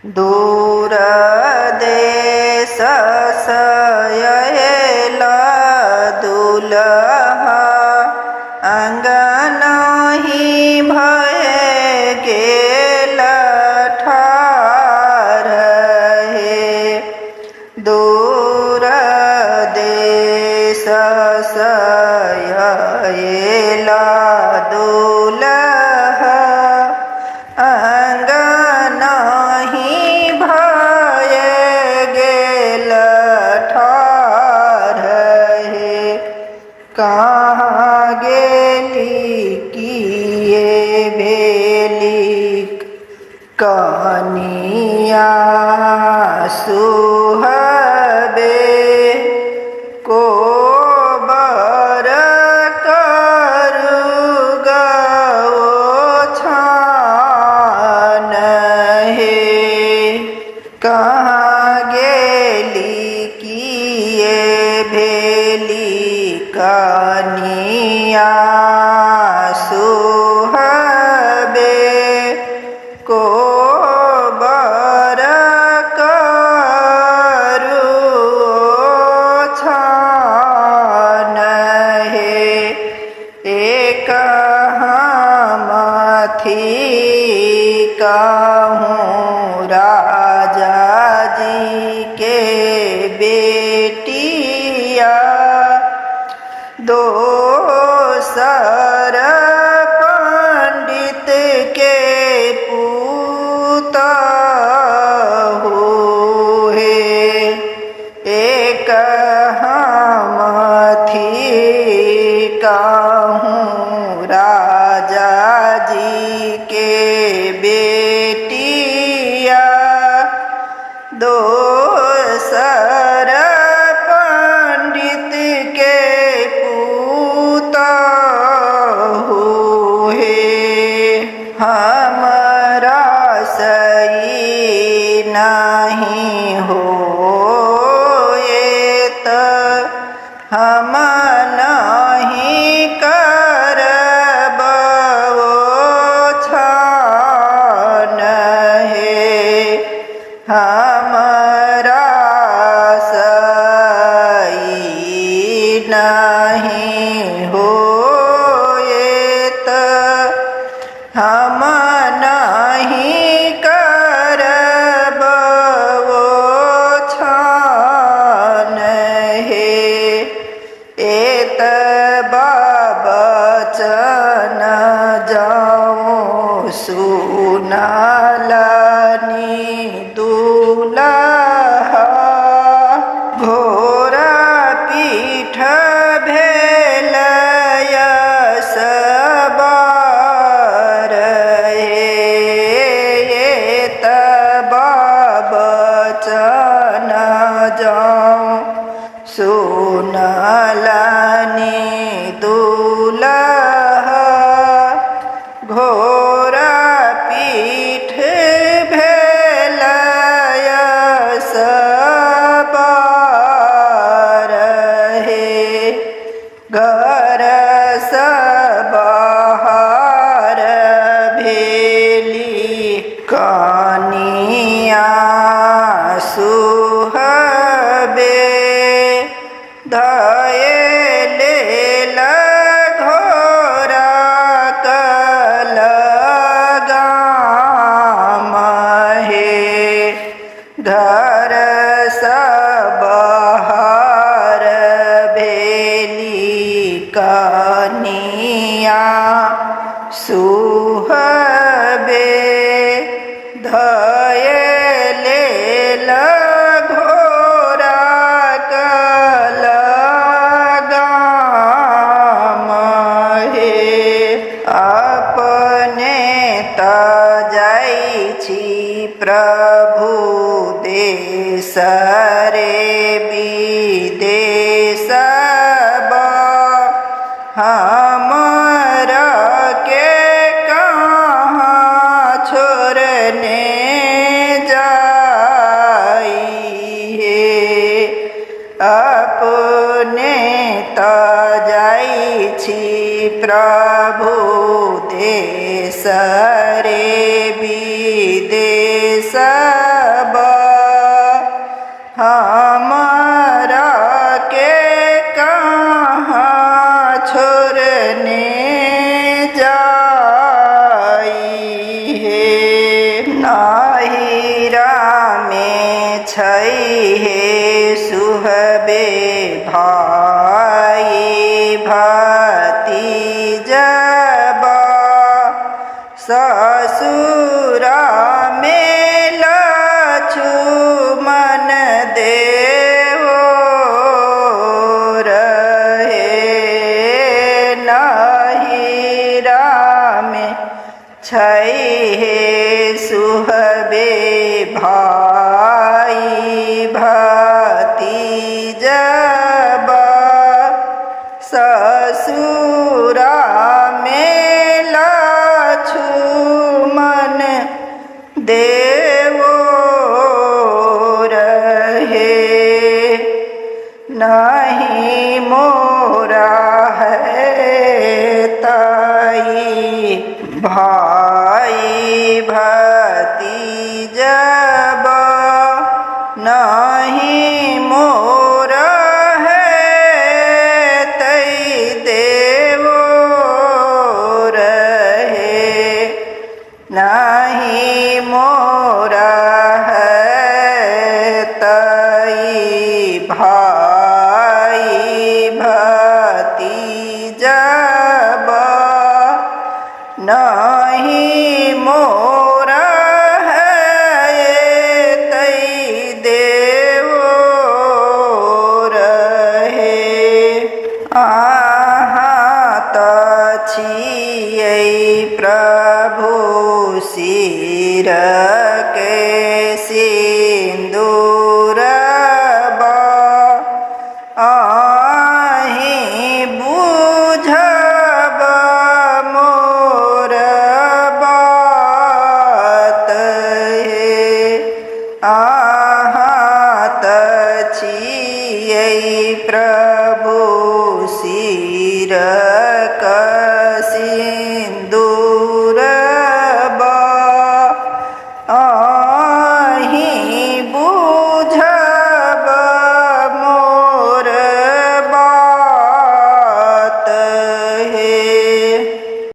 दूर देश अयला दुलहा, अंगनाही भय गेल ठार हे। दूर देश अयला दुलहा, अंगनाही भय गेल ठार हे। कहाँ गेली, किए भेली कनिया सुहबे, कोबर करु गओछान हे। कहाँ गेली, किए भेली कनिया सुहबे, कोबर करु ओछान हे। एक हम कहूँ राजा जी के बेटिया, दोसर पंडित के पुतहु हे। एक हम कहूँ राजा जी के बेटिया, दोसर पंडित के पुतहु हे। हमरा सई नहीं होएत, हम नहीं करब ओछान हे। हमरा सई नहीं होएत, हम नहीं करब ओछान हे। एतबा बचन जाऊँ सुनलनि दुलहा, घोड़ा पीठ भेल असबार हे। एतबा बचन जाऊँ सुनलनि दुलहा, घोड़ा पीठ भेल असबार हे। घर बाहर भेली कनिया सुहबे, धय लेल घोड़ा कलगाम हे। घर बाहर भेली कनिया सुहबे, धय लेल घोड़ा कलगाम हे। अपने त जाइ छी प्रभु देश रे विदेश, हमरा के कहाँ छोड़ने जाई हे। अपने त जाइ छी प्रभु देश रे विदेश। नहिरामे छै हे सुहबे भाइ भतीजबा, ससुरामे लछुमन देवो रहे। नहिरामे छै हे सुहबे भाइ भतीजबा, ससुरामे लछुमन देवो रहे। नहीं मोरा है तई भाइ भतीजबा, नहीं मोरा है तई देवो रहे। नहीं मोरा है तई भाइ भतीजबा, नहीं मोरा है तई देवो रहे। अहाँ तऽ छियै प्रभु सिरके सिन्दूरबा, अहीं बुझब मोर बात हे। अहाँ तऽ छियै प्रभु